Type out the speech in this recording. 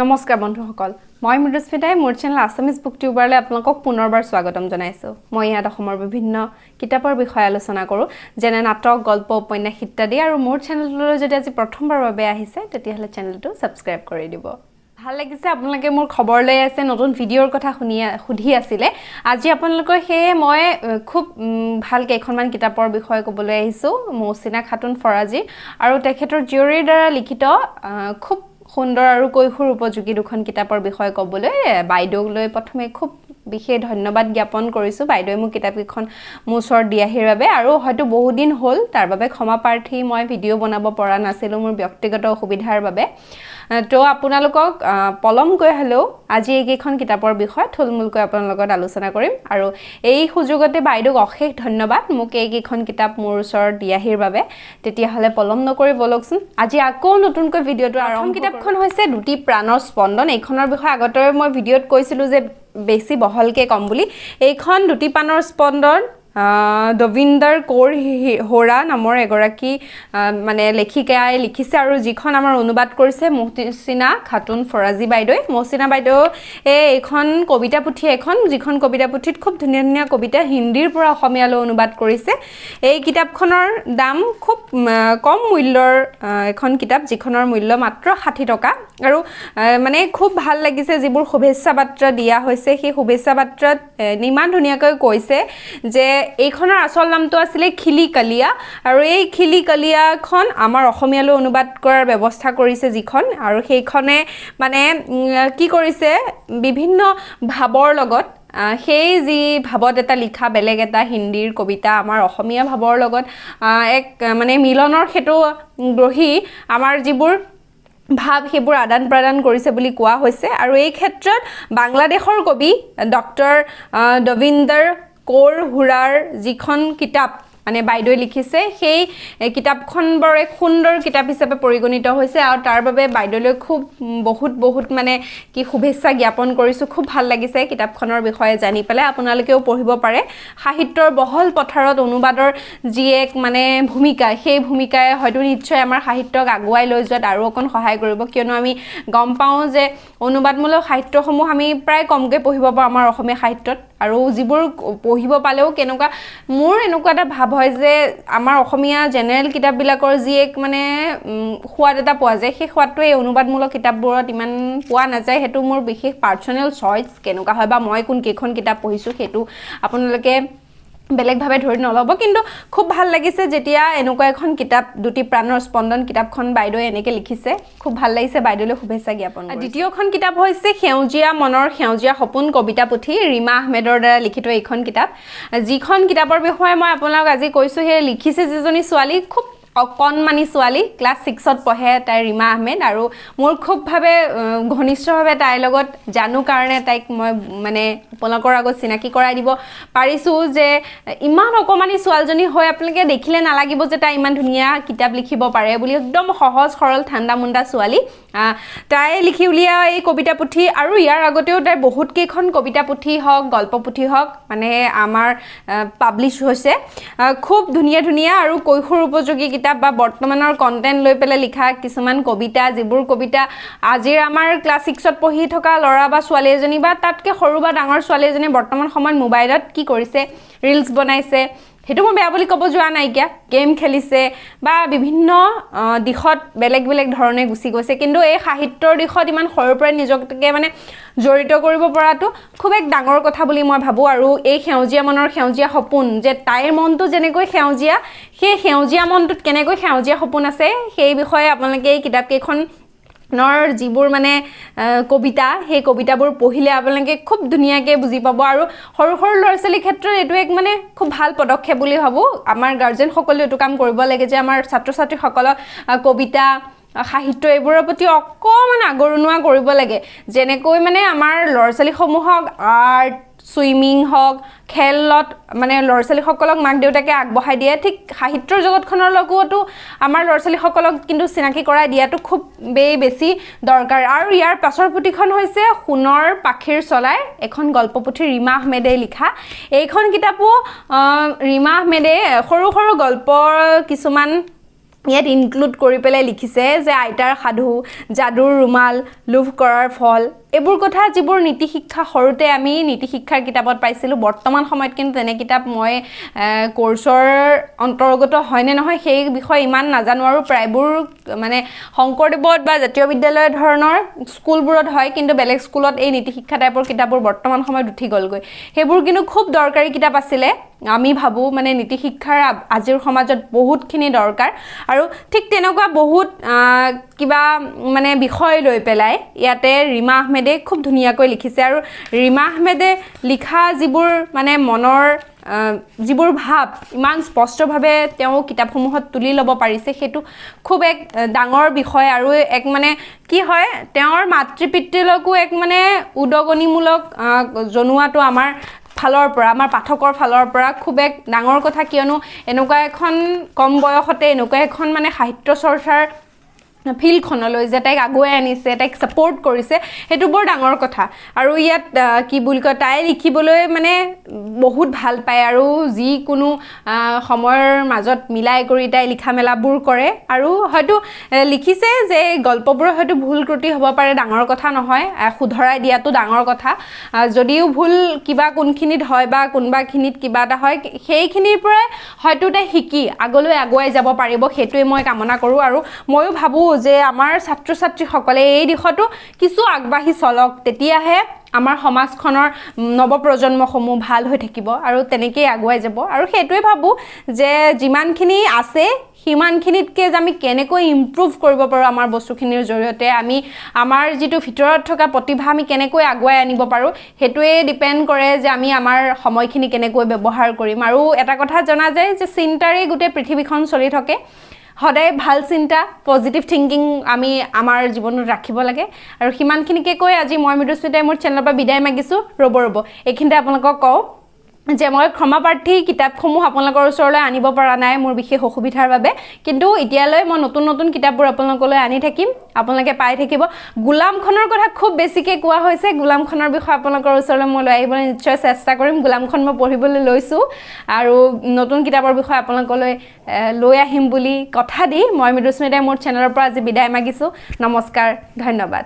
নমস্কাৰ বন্ধুসকল, মই মৃদুস্মিতাই মোৰ চেনেল আছামিজ বুক টিউবাৰলৈ আপোনালোকক পুনৰবাৰ স্বাগতম জনাইছোঁ। মই ইয়াত অসমৰ বিভিন্ন কিতাপৰ বিষয়ে আলোচনা কৰোঁ, যেনে নাটক, গল্প, উপন্যাস ইত্যাদি। আৰু মোৰ চেনেলটোলৈ যদি আজি প্ৰথমবাৰৰ বাবে আহিছে, তেতিয়াহ'লে চেনেলটো ছাবস্ক্ৰাইব কৰি দিব। ভাল লাগিছে আপোনালোকে মোৰ খবৰ লৈ আছে, নতুন ভিডিঅ'ৰ কথা শুনি সুধি আছিলে। আজি আপোনালোকৰ সেয়ে মই খুব ভাল কেইখনমান কিতাপৰ বিষয়ে ক'বলৈ আহিছোঁ। মৌচিনা খাতুন ফৰাজী আৰু তেখেতৰ জীয়ৰীৰ দ্বাৰা লিখিত খুব সুন্দৰ আৰু কৈশোৰ উপযোগী দুখন কিতাপৰ বিষয়ে ক'বলৈ বাইদেউলৈ প্ৰথমে খুব বিশেষ ধন্যবাদ জ্ঞাপন কৰিছোঁ। বাইদেৱে মোক কিতাপকেইখন মোৰ ওচৰত দিয়াহিৰ বাবে, আৰু হয়তো বহুদিন হ'ল তাৰ বাবে ক্ষমা প্ৰাৰ্থী, মই ভিডিঅ' বনাব পৰা নাছিলোঁ মোৰ ব্যক্তিগত অসুবিধাৰ বাবে। তো আপোনালোকক পলমকৈ হ'লেও আজি এইকেইখন কিতাপৰ বিষয়ে থুলমূলকৈ আপোনাৰ লগত আলোচনা কৰিম। আৰু এই সুযোগতে বাইদেউক অশেষ ধন্যবাদ মোক এইকেইখন কিতাপ মোৰ ওচৰত দিয়াহিৰ বাবে। তেতিয়াহ'লে পলম নকৰি ব'লকচোন আজি আকৌ নতুনকৈ ভিডিঅ'টো আৰম্ভ। কিতাপখন হৈছে দুটি প্ৰাণৰ স্পন্দন। এইখনৰ বিষয়ে আগতে মই ভিডিঅ'ত কৈছিলোঁ যে বেছি বহলকৈ ক'ম বুলি। এইখন দুটি প্ৰাণৰ স্পন্দন দবিন্দৰ কৌৰ হোৰা নামৰ এগৰাকী মানে লেখিকাই লিখিছে, আৰু যিখন আমাৰ অনুবাদ কৰিছে মহচিনা খাতুন ফৰাজী বাইদেৱে। মহচিনা বাইদেউ এইখন কবিতা পুথি এখন, যিখন কবিতা পুথিত খুব ধুনীয়া ধুনীয়া কবিতা হিন্দীৰ পৰা অসমীয়ালৈ অনুবাদ কৰিছে। এই কিতাপখনৰ দাম খুব কম মূল্যৰ এখন কিতাপ, যিখনৰ মূল্য মাত্ৰ 60 টকা। আৰু মানে খুব ভাল লাগিছে যিবোৰ শুভেচ্ছা বাৰ্তা দিয়া হৈছে, সেই শুভেচ্ছা বাৰ্তাত ইমান ধুনীয়াকৈ কৈছে যে এইখনৰ আচল নামটো আছিলে খিলি কালিয়া, আৰু এই খিলি কালিয়াখন আমাৰ অসমীয়ালৈ অনুবাদ কৰাৰ ব্যৱস্থা কৰিছে যিখন। আৰু সেইখনে মানে কি কৰিছে, বিভিন্ন ভাৱৰ লগত সেই যি ভাৱত এটা লিখা বেলেগ এটা হিন্দীৰ কবিতা আমাৰ অসমীয়া ভাৱৰ লগত এক মানে মিলনৰ সেইটো গঢ়ি আমাৰ যিবোৰ ভাৱ সেইবোৰ আদান প্ৰদান কৰিছে বুলি কোৱা হৈছে। আৰু এই ক্ষেত্ৰত বাংলাদেশৰ কবি ডক্টৰ দবিন্দৰ কৌৰ হুৰাৰ যিখন কিতাপ মানে বাইদেৱে লিখিছে, সেই কিতাপখন বৰ এক সুন্দৰ কিতাপ হিচাপে পৰিগণিত হৈছে। আৰু তাৰ বাবে বাইদেউলৈ খুব বহুত বহুত মানে কি শুভেচ্ছা জ্ঞাপন কৰিছোঁ। খুব ভাল লাগিছে কিতাপখনৰ বিষয়ে জানি পেলাই, আপোনালোকেও পঢ়িব পাৰে। সাহিত্যৰ বহল পথাৰত অনুবাদৰ যি এক মানে ভূমিকা, সেই ভূমিকাই হয়তো নিশ্চয় আমাৰ সাহিত্যক আগুৱাই লৈ যোৱাত আৰু অকণ সহায় কৰিব। কিয়নো আমি গম পাওঁ যে অনুবাদমূলক সাহিত্যসমূহ আমি প্ৰায় কমকৈ পঢ়িব পাৰোঁ আমাৰ অসমীয়া সাহিত্যত, আৰু যিবোৰ পঢ়িব পালেও কেনেকুৱা মোৰ এনেকুৱা এটা ভাৱ হয় যে আমাৰ অসমীয়া জেনেৰেল কিতাপবিলাকৰ যি এক মানে সোৱাদ এটা পোৱা যায়, সেই সোৱাদটো এই অনুবাদমূলক কিতাপবোৰত ইমান পোৱা নাযায়। সেইটো মোৰ বিশেষ পাৰ্চনেল চইচ কেনেকুৱা হয় বা মই কোন কেইখন কিতাপ পঢ়িছোঁ সেইটো আপোনালোকে বেলেগভাৱে ধৰি নল'ব। কিন্তু খুব ভাল লাগিছে যেতিয়া এনেকুৱা এখন কিতাপ দুটি প্ৰাণৰ স্পন্দন কিতাপখন বাইদেৱে এনেকৈ লিখিছে, খুব ভাল লাগিছে, বাইদেউলৈ শুভেচ্ছা জ্ঞাপন। দ্বিতীয়খন কিতাপ হৈছে সেউজীয়া মনৰ সেউজীয়া সপোন কবিতা পুথি, ৰীমা আহমেদৰ দ্বাৰা লিখিত এইখন কিতাপ। যিখন কিতাপৰ বিষয়ে মই আপোনালোক আজি কৈছোঁ, সেই লিখিছে যিজনী ছোৱালী খুব অকণমানি ছোৱালী, ক্লাছ 6ত পঢ়ে তাই, ৰীমা আহমেদ। আৰু মোৰ খুবভাৱে ঘনিষ্ঠভাৱে তাইৰ লগত জানো কাৰণে তাইক মই মানে আপোনালোকৰ আগত চিনাকি কৰাই দিব পাৰিছোঁ যে ইমান অকণমানি ছোৱালীজনী হৈ আপোনালোকে দেখিলে নালাগিব যে তাই ইমান ধুনীয়া কিতাপ লিখিব পাৰে বুলি। একদম সহজ সৰল ঠাণ্ডা মুণ্ডা ছোৱালী। তাই লিখি উলিওৱা এই কবিতা পুথি, আৰু ইয়াৰ আগতেও তাইৰ বহুত কেইখন কবিতা পুথি হওক, গল্প পুথি হওক মানে আমাৰ পাব্লিছ হৈছে। খুব ধুনীয়া ধুনীয়া আৰু কৈশোৰ উপযোগী কিতাপ বা বৰ্তমানৰ কণ্টেণ্ট লৈ পেলাই লিখা কিছুমান কবিতা, যিবোৰ কবিতা আজিৰ আমাৰ ক্লাছ 6ত পঢ়ি থকা ল'ৰা বা ছোৱালী এজনী বা তাতকৈ সৰু বা ডাঙৰ ছোৱালী এজনীয়ে বৰ্তমান সময়ত মোবাইলত কি কৰিছে, ৰিলচ বনাইছে, সেইটো মই বেয়া বুলি ক'ব যোৱা নাইকিয়া, গেম খেলিছে বা বিভিন্ন দিশত বেলেগ বেলেগ ধৰণে গুচি গৈছে। কিন্তু এই সাহিত্যৰ দিশত ইমান সৰুৰ পৰাই নিজকে মানে জড়িত কৰিব পৰাটো খুব এক ডাঙৰ কথা বুলি মই ভাবোঁ। আৰু এই সেউজীয়া মনৰ সেউজীয়া সপোন, যে তাইৰ মনটো যেনেকৈ সেউজীয়া, সেই সেউজীয়া মনটোত কেনেকৈ সেউজীয়া সপোন আছে সেই বিষয়ে আপোনালোকে এই কিতাপকেইখনৰ যিবোৰ মানে কবিতা, সেই কবিতাবোৰ পঢ়িলে আপোনালোকে খুব ধুনীয়াকৈ বুজি পাব। আৰু সৰু সৰু ল'ৰা ছোৱালীৰ ক্ষেত্ৰত এইটো এক মানে খুব ভাল পদক্ষেপ বুলি ভাবোঁ। আমাৰ গাৰ্জেনসকলেও এইটো কাম কৰিব লাগে যে আমাৰ ছাত্ৰ ছাত্ৰীসকলক কবিতা, সাহিত্য এইবোৰৰ প্ৰতি অকণমান আগৰণুৱা কৰিব লাগে। যেনেকৈ মানে আমাৰ ল'ৰা ছোৱালীসমূহক আৰ্ট, চুইমিং হওক, খেলত মানে ল'ৰা ছোৱালীসকলক মাক দেউতাকে আগবঢ়াই দিয়ে, ঠিক সাহিত্যৰ জগতখনৰ লগতো আমাৰ ল'ৰা ছোৱালীসকলক কিন্তু চিনাকি কৰাই দিয়াটো খুবেই বেছি দৰকাৰ। আৰু ইয়াৰ পাছৰ পুথিখন হৈছে সোণৰ পাখিৰ চলাই, এখন গল্প পুথি ৰীমা আহমেদে লিখা। এইখন কিতাপো ৰীমা আহমেদে সৰু সৰু গল্পৰ কিছুমান ইয়াত ইনক্লুড কৰি পেলাই লিখিছে যে আইতাৰ সাধু, যাদুৰ ৰুমাল, লোভ কৰাৰ ফল, এইবোৰ কথা যিবোৰ নীতি শিক্ষা সৰুতে আমি নীতি শিক্ষাৰ কিতাপত পাইছিলোঁ, বৰ্তমান সময়ত কিন্তু তেনে কিতাপ মই কোৰ্চৰ অন্তৰ্গত হয়নে নহয় সেই বিষয়ে ইমান নাজানো আৰু প্ৰায়বোৰ মানে শংকৰদেৱত বা জাতীয় বিদ্যালয় ধৰণৰ স্কুলবোৰত হয়, কিন্তু বেলেগ স্কুলত এই নীতি শিক্ষা টাইপৰ কিতাপবোৰ বৰ্তমান সময়ত উঠি গ'লগৈ। সেইবোৰ কিন্তু খুব দৰকাৰী কিতাপ আছিলে, আমি ভাবোঁ মানে নীতি শিক্ষাৰ আজিৰ সমাজত বহুতখিনি দৰকাৰ। আৰু ঠিক তেনেকুৱা বহুত কিবা মানে বিষয় লৈ পেলাই ইয়াতে ৰীমা আহমেদে খুব ধুনীয়াকৈ লিখিছে। আৰু ৰীমা আহমেদে লিখা যিবোৰ মানে মনৰ যিবোৰ ভাৱ ইমান স্পষ্টভাৱে তেওঁ কিতাপসমূহত তুলি ল'ব পাৰিছে, সেইটো খুব এক ডাঙৰ বিষয়। আৰু এক মানে কি হয়, তেওঁৰ মাতৃ পিতৃলৈকো এক মানে উদগনিমূলক জনোৱাটো আমাৰ ফালৰ পৰা, আমাৰ পাঠকৰ ফালৰ পৰা খুব এক ডাঙৰ কথা। কিয়নো এনেকুৱা এখন কম বয়সতে এনেকুৱা এখন মানে সাহিত্য চৰ্চাৰ ফিল্ডখনলৈ যে তাইক আগুৱাই আনিছে, তাইক ছাপৰ্ট কৰিছে, সেইটো বৰ ডাঙৰ কথা। আৰু ইয়াত কি বুলি কয়, তাই লিখিবলৈ মানে বহুত ভাল পায় আৰু যিকোনো সময়ৰ মাজত মিলাই কৰি তাই লিখা মেলাবোৰ কৰে। আৰু হয়তো লিখিছে যে গল্পবোৰৰ হয়তো ভুল ত্ৰুটি হ'ব পাৰে, ডাঙৰ কথা নহয়, শুধৰাই দিয়াটো ডাঙৰ কথা। যদিও ভুল কিবা কোনখিনিত হয় বা কোনোবাখিনিত কিবা এটা হয়, সেইখিনিৰ পৰাই হয়তো তাই শিকি আগলৈ আগুৱাই যাব পাৰিব, সেইটোৱে মই কামনা কৰোঁ। আৰু ময়ো ভাবোঁ যে আমাৰ ছাত্ৰ ছাত্ৰীসকলে এই দিশতো কিছু আগবাঢ়ি চলক, তেতিয়াহে আমাৰ সমাজখনৰ নৱপ্ৰজন্মসমূহ ভাল হৈ থাকিব আৰু তেনেকেই আগুৱাই যাব। আৰু সেইটোৱে ভাবোঁ যে যিমানখিনি আছে সিমানখিনিতকৈ যে আমি কেনেকৈ ইম্প্ৰুভ কৰিব পাৰোঁ আমাৰ বস্তুখিনিৰ জৰিয়তে, আমি আমাৰ যিটো ভিতৰত থকা প্ৰতিভা আমি কেনেকৈ আগুৱাই আনিব পাৰোঁ, সেইটোৱে ডিপেণ্ড কৰে যে আমি আমাৰ সময়খিনি কেনেকৈ ব্যৱহাৰ কৰিম। আৰু এটা কথা জনা যায় যে চিন্তাৰেই গোটেই পৃথিৱীখন চলি থাকে। সদায় ভাল চিন্তা, পজিটিভ থিংকিং আমি আমাৰ জীৱনত ৰাখিব লাগে। আৰু সিমানখিনিকে কৈ আজি মই মৃদুস্মিতাই মোৰ চেনেলৰ পৰা বিদায় মাগিছোঁ। ৰ'ব ৰ'ব, এইখিনিতে আপোনালোকক কওঁ যে মই ক্ষমাপ্ৰাৰ্থী, কিতাপসমূহ আপোনালোকৰ ওচৰলৈ আনিব পৰা নাই মোৰ বিশেষ অসুবিধাৰ বাবে, কিন্তু এতিয়ালৈ মই নতুন নতুন কিতাপবোৰ আপোনালোকলৈ আনি থাকিম, আপোনালোকে পাই থাকিব। গোলামখনৰ কথা খুব বেছিকৈ কোৱা হৈছে, গোলামখনৰ বিষয়ে আপোনালোকৰ ওচৰলৈ মই লৈ আহিবলৈ নিশ্চয় চেষ্টা কৰিম। গোলামখন মই পঢ়িবলৈ লৈছোঁ আৰু নতুন কিতাপৰ বিষয়ে আপোনালোকলৈ লৈ আহিম বুলি কথা দি মই মৃদুস্মিতাই মোৰ চেনেলৰ পৰা আজি বিদায় মাগিছোঁ। নমস্কাৰ, ধন্যবাদ।